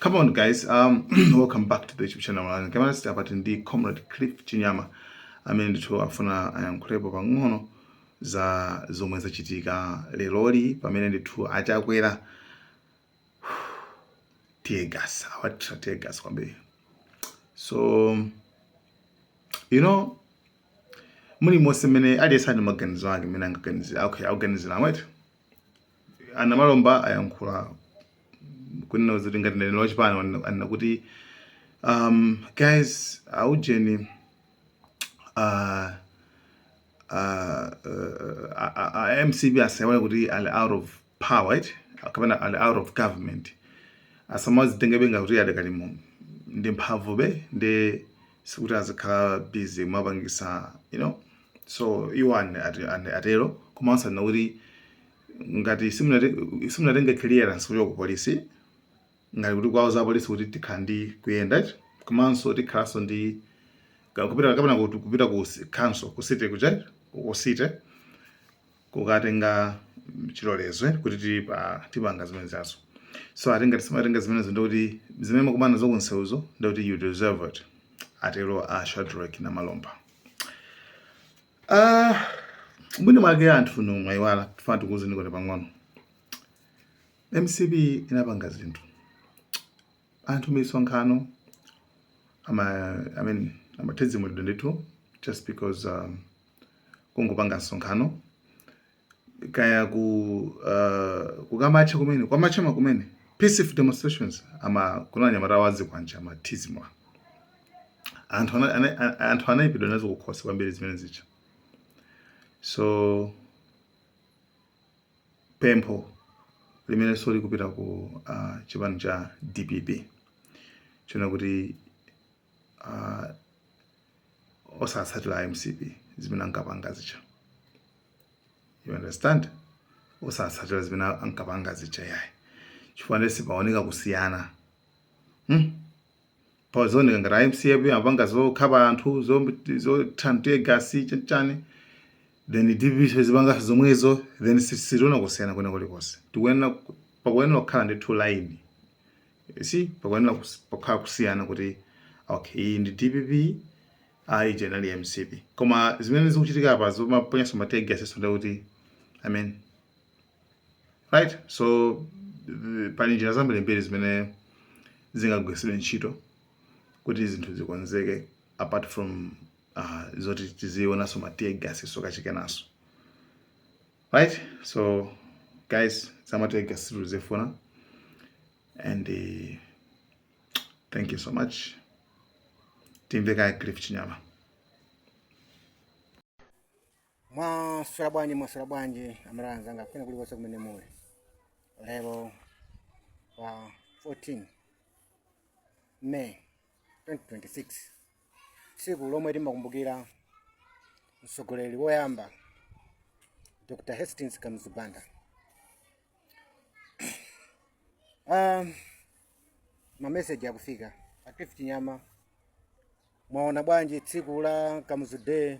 Come on guys, welcome back to the YouTube channel. And kamera apati ndi Comrade Cliff Chinyama amene ndithu afuna ayankhulepo pang'ono za zomwe zachitika leroli pamene ndithu achakwera tear gas, awathira tear gas kwambiri. So muli monse mmene aliyense ali maganizo ake mmene angaganizira, okay, akuganizira amwete anamalomba ayankhula kunena kuti ngati mneneri wachipani anena kuti guys, aujeni MCP asayiwale kuti ali out of power, right? Kapena ali out of government, asamazitenge ngati kuti adakali mu ndi mphamvube, ndi sikuti azikhala busy mapangisa. So iwo atero, komanso anena kuti ngati simunatenge clearance kuchoka ku polisi, ngati kuti kwawo za polisi kuti tikhala ndi kuyenda, komanso tikhalanso ndi kupita kapena kuti kupita ku council, ku city kuja, ku city kukatenga chilolezo kuti tipanga zimene zazo. So ati ngati simatenga zimenezo, ndikuti zimene mukumana nazo kunsewuzo, ndikuti you deserve it, atero a Shadrack Namalomba. Mwina mwake anthu no mwayiwala, tifuna tikuwuzeni kuti pang'ono MCP inapanga zinthu, anthu misonkhano ama, I mean, amathedzimulidwa ndithu just because kungopanga msonkhano, kaya ku kukamatcha kumene kwamachema kumene, peaceful demonstrations, ama kuna anyamata wazikwanja amathizimwa anthu, anthu anayipidwa nazo kukhosi kwambiri zimene zicha. So pempho limene soli kupita ku chipani cha DPP chona kuti osatsatira MCP zimene ankapanga zicha, you understand? Osatsatira zimene ankapanga zicha yayi, chifukwa ndesi paoneka kusiyana, Pazooneka ngati MCP amapanga zokhapa anthu, zothira tear gas, chani, then DPP zipanga zomwezo, then sitiona kusiyana kwene kulikonse. Tikuyenera, pakuyenera kukhala ndi two line, you see? Pakuyenera kukhala kusiyana kuti okay, iyi ndi DPP, ayi generally MCP. Koma zimene zikuchitika apa zomaponyanso ma tear gas, ndikuti, I mean, right? So pali njira zambirimbiri zimene zingagwiritsidwe ntchito kuti zinthu zikonzeke apart from zoti tizionanso ma tear gas so kachikenaso, right? So guys, zama tear gas situzifuna and thank you so much. Timve kaya Cliff Chinyama. Mwaswera bwanji? Mwaswera bwanji amalawi anzanga kwina kulikonse kumene muli? Lero pa 14 May 2026, tsiku lomwe timakumbukira mtsogoleri woyamba Dr. Hastings Kamuzu Banda. Mameseji akufika, a Cliff Chinyama, mwaona bwanji tsiku la Kamuzu Day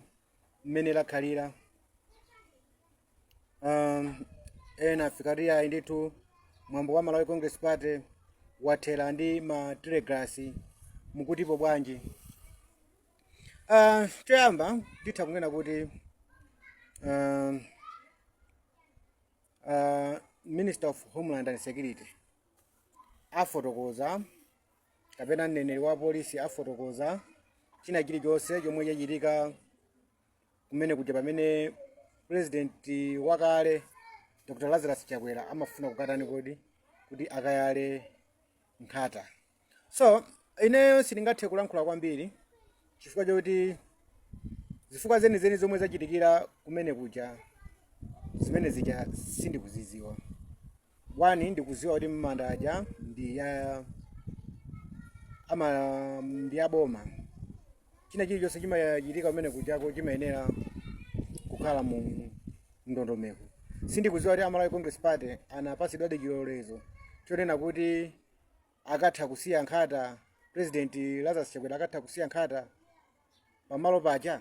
mmene lakhalira? Ena afika ti ayi ndithu, mwambo wa Malawi Congress Party wathera ndi ma tear gas, mukutipo bwanji? Choyamba nditha kunena kuti Minister of Homeland and Security afotokoza, kapena mneneri wa polisi afotokoza china chilichonse chomwe chachitika kumene kuja pamene president wakale Dr. Lazarus Chakwera amafuna kukatani kodi, kuti akayale nkhata. So ineyo sindingathe kulankhula kwambiri chifukwa chokuti zifukwa zenizeni zomwe zachitikira kumene kuja zimene zija sindikuzidziwa. One, ndikuziwa kuti mmanda aja ndi ya ama ndi ya boma. China chilichonse chimachitika kumene kujako chimayenera kukhala mu ndondomeko. Sindikuziwa kuti Amalawi Congress Party anapatsidwadi chilolezo chonena kuti akatha kusiya nkhata, President Lazarus Chakwera akatha kusiya nkhata pamalo paja.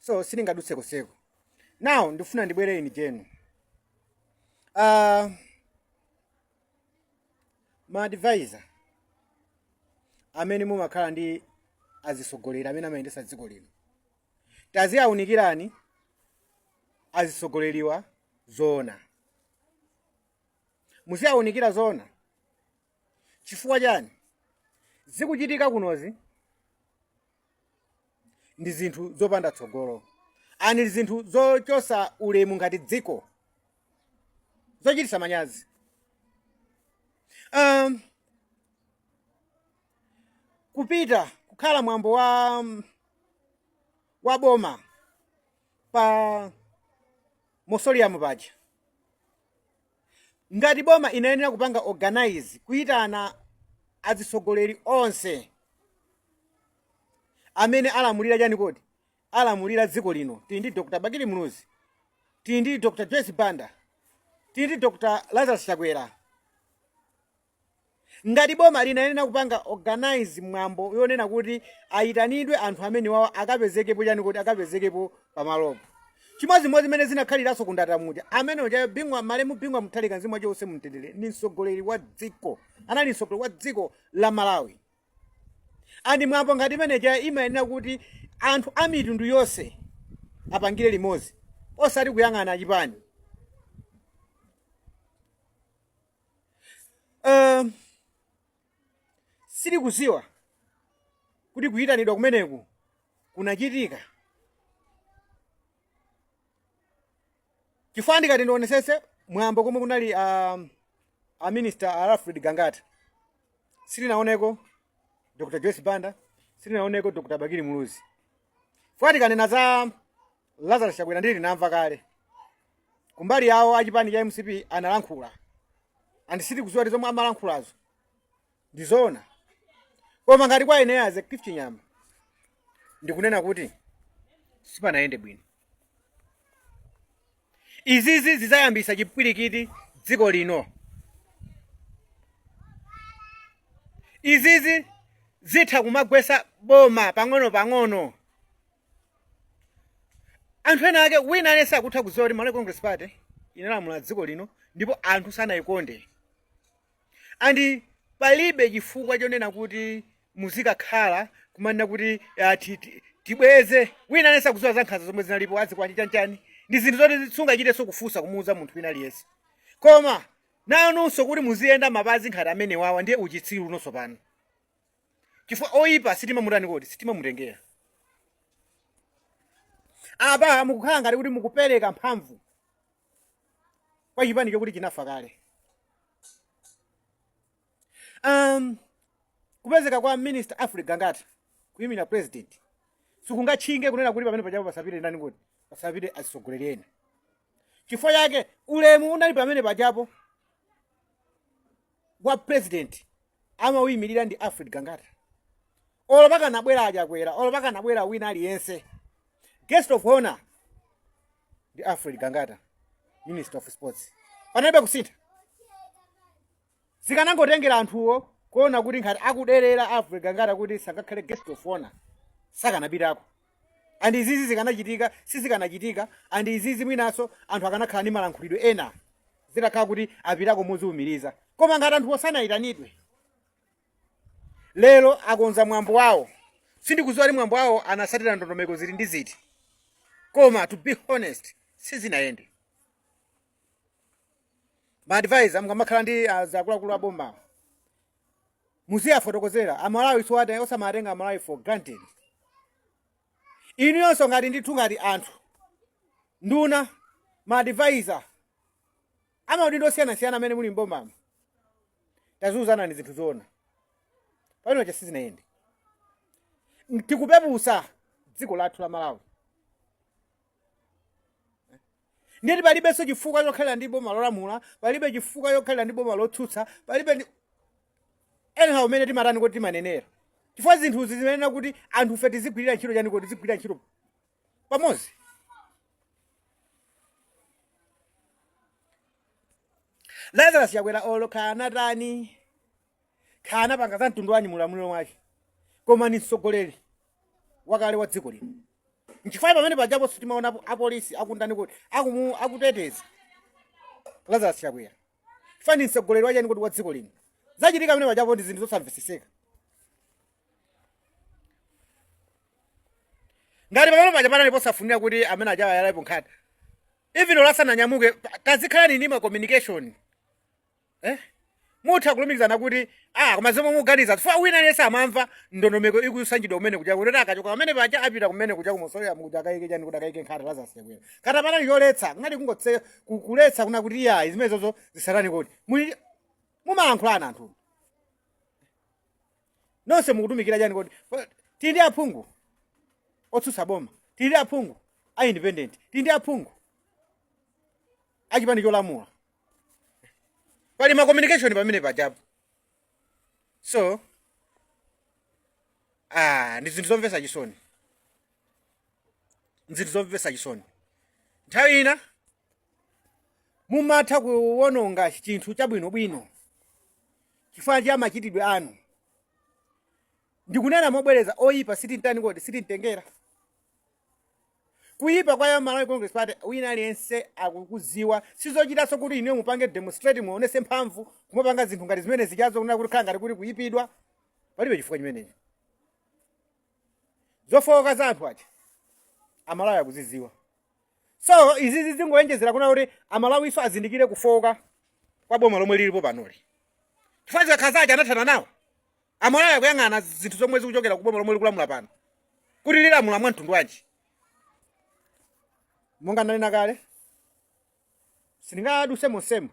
So sindingadutse koseko. Now ndifuna ndibwere in general. Ma advisor Amene mumakhala ndi azisogoleri amene amayendesa dziko lino, taziyawunikirani azisogoleriwa zoona, muziyawunikira zoona. Chifukwa chani? Zikuchitika kunozi ndi zinthu zopanda tsogolo, and ndi zinthu zochosa ulemu ngati dziko, zochitisa manyazi. Kupita kukhala mwambo wa boma pa mausoleum paja, ngati boma inayenera kupanga organize kuyitana atsogoleri onse amene alamulira chani kodi, alamulira dziko lino. Tili ndi Dr Bakili Muluzi, tili ndi Dr Joyce Banda, tili ndi Dr Lazarus Chakwera. Ngati boma linayenera kupanga organize mwambo yonena kuti ayitanidwe anthu amene wawa akapezekepo chani kodi, akapezekepo pamalopo, chimodzimodzi imene zinakhaliranso ku Ndata muja. Amene uja Bingwa, malemu Bingwa Mutharika, mzimu wake uuse mumtendere, ndi mtsogoleri wa dziko, anali mtsogoleri wa dziko la Malawi. And mwambo ngati imeneja imayenera kuti anthu a mitundu yonse apangire limodzi, osati kuyang'ana chipani. Sitikuziwa kuti kuyitanidwa kumeneku kunachitika, chifukwa ndikati ndionesese mwambo komwe kunali a Minister Alfred Gangata, sitinaoneko Dr Joyce Banda, sitinaoneko Dr Bakili Muluzi. Chifukwa tikanena za Lazarus Chakwera, ndili tinamva kale kumbali yawo achipani cha MCP analankhula, and sitikuziwa kuti zomwe amalankhulazo ndizoona. Koma ngati kwa ine as a Cliff Chinyama, ndikunena kuti sipanayende bwino. Izizi zizayambisa chipwirikiti dziko lino. Izizi zitha kumagwesa boma pang'ono pang'ono. Anthu ena ake, wina aliyense akutha kudziwa kuti Malawi Congress Party inalamula dziko lino ndipo anthu sanayikonde, and palibe chifukwa chonena kuti muzikakhala kumanena kuti tibweze. Wina aliyense akudziwa za nkhanza zomwe zinalipo, azikwanje, chanchani, ndi zinthu zoti sungachitenso kufunsa kumuuza munthu wina aliyense. Koma nanunso kuti muziyenda mapazi nkhati amene wawa, ndiye uchitsiru unonso pano, chifukwa oyipa sitimamutani kodi, sitimamutengera. Apa mukukhala ngati kuti mukupereka mphamvu kwa chipani chokuti chinafa kale. Kupezeka kwa Minister Alfred Gangata kuyimira president sikungatchinge kunena kuti pamene pachapo pasapite ndani kuti, pasapite atsogoleri ena. Chifukwa chake ulemu unali pamene pachapo wa president amawuyimirira ndi Alfred Gangata. Olo pakanabwera aChakwera, olo pakanabwera wina aliyense, guest of honor ndi Alfred Gangata, Minister of Sports. Panalibe kusintha. Zikanangotengera anthuwo kuona kuti ngati akuderera Alfred Gangata kuti sangakhale guest of honor, sakanapitako. And izizi zikanachitika, sizikanachitika. And izizi mwinanso anthu akanakhala ndi malankhulidwe ena zitakhala kuti apitako moziwumiriza. Koma ngati anthuwo sanayitanidwe, lero akonza mwambo wawo, sindikudziwa kuti mwambo wawo anasatira ndondomeko zili ndi ziti, koma to be honest, sizinayende. Ma advisor, mukamakhala ndi akuluakulu a boma, muziyafotokozera Amalawi. So osamatenga Amalawi for granted. Inuyonso ngati ndithu ngati anthu, nduna, ma advisor amaudindo osiyanasiyana amene muli mbomamo, taziuzanani zinthu zoona. Pano cha sizinayende, tikupepusa dziko lathu la Malawi. Ndiyeti palibenso chifukwa chokhalira ndi boma lolamula, palibe chifukwa chokhalira ndi boma lotsutsa, palibe. Ndi anyhow umene timatani kuti timanenera, chifukwa zinthuzi zimenena kuti anthu ife tizigwirira ntchito chani kuti, tizigwirira ntchito pamodzi. Lazarus Chakwera olo khanatani, khanapanga za mtundu wanyi mulamuliro wake, koma ni mtsogoleri wakale wa dziko lino. Nchifukwa pamene pajapo timaonapo apolisi akundani kuti akuteteza Lazarus Chakwera, chifukwa ni mtsogoleri wachani kuti, wa dziko lino. Zachitika pamene pajapo ndi zinthu zosamvetseseka. Ngati pamalo paja panali posafunira kuti amene aja ayalepo nkhata, even olasananyamuke, tazikhalani ndi ma communication, eh? Mutha kulumikizana kuti koma zomwe mukuganiza, chifukwa wina aliyense amamva ndondomeko ikusanjidwa kumene kuja, kuti akachoka pamene paja apita kumene kuja kumosoya kuti akayike chani, kuti akayike nkhata Lazarus Chakwera. Kata panali choletsa, ngati kungotse kuletsa kuna kuti iyayi, zimenezozo zisatani. Kodi mumalankhulana anthu nonse mukutumikira chani? Kodi tili ndi aphungu otsutsa boma, tili ndi aphungu a independent, tili ndi aphungu achipani cholamula, pali ma communication pamene pajapo. So ndi zinthu zomvetsa chisoni, zinthu zomvetsa chisoni. Nthawi ina mumatha kuwononga chinthu chabwinobwino chifukwa cha machitidwe anu. Ndikunena mobwereza, oyipa sitintani kodi? Sitimtengera. Kuyipa kwa Malawi Congress Party wina aliyense akukuziwa. Sizochitanso kuti inuyo mupange demonstrate, muonese mphamvu, kumapanga zinthu ngati zimene zichazo, kunena kuti khala ngati kuti kuyipidwa. Palibe chifukwa chimenechi. Zofowoka za anthu aja Amalawi akuziziwa. So izizi zingoyenjezera kuna kuti Amalawiso azindikire kufowoka kwa boma lomwe lilipo panoli, chifukwa zikakhala zaja anathana nawo. Amalawi akuyang'ana zinthu zomwe zikuchokera ku boma lomwe likulamula pano, kuti lilamula mwa mtundu wanji. Monga ndanena kale, sindingaduse monsemo,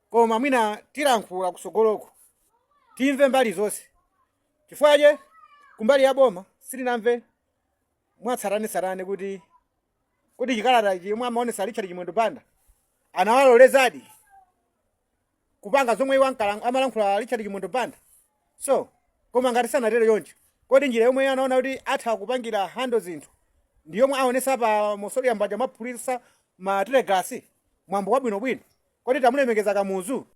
koma mwina tilankhula kusogoloko, timve mbali zonse, chifukwa kumbali ya boma sitinamve mwatsatanetsatane kuti chikalata chomwe amaonesa Richard Chimwendo Banda anawalolezadi kupanga zomwe iwo amalankhula Richard Chimwendo Banda. So koma ngati sanatero choncho, kodi njira yomwe anaona kuti atha kupangira handle zinthu ndi yomwe aonesa pa mausoleum paja, maphulisa ma tear gas, mwambo wabwinobwino? Kodi tamulemekeza Kamuzu?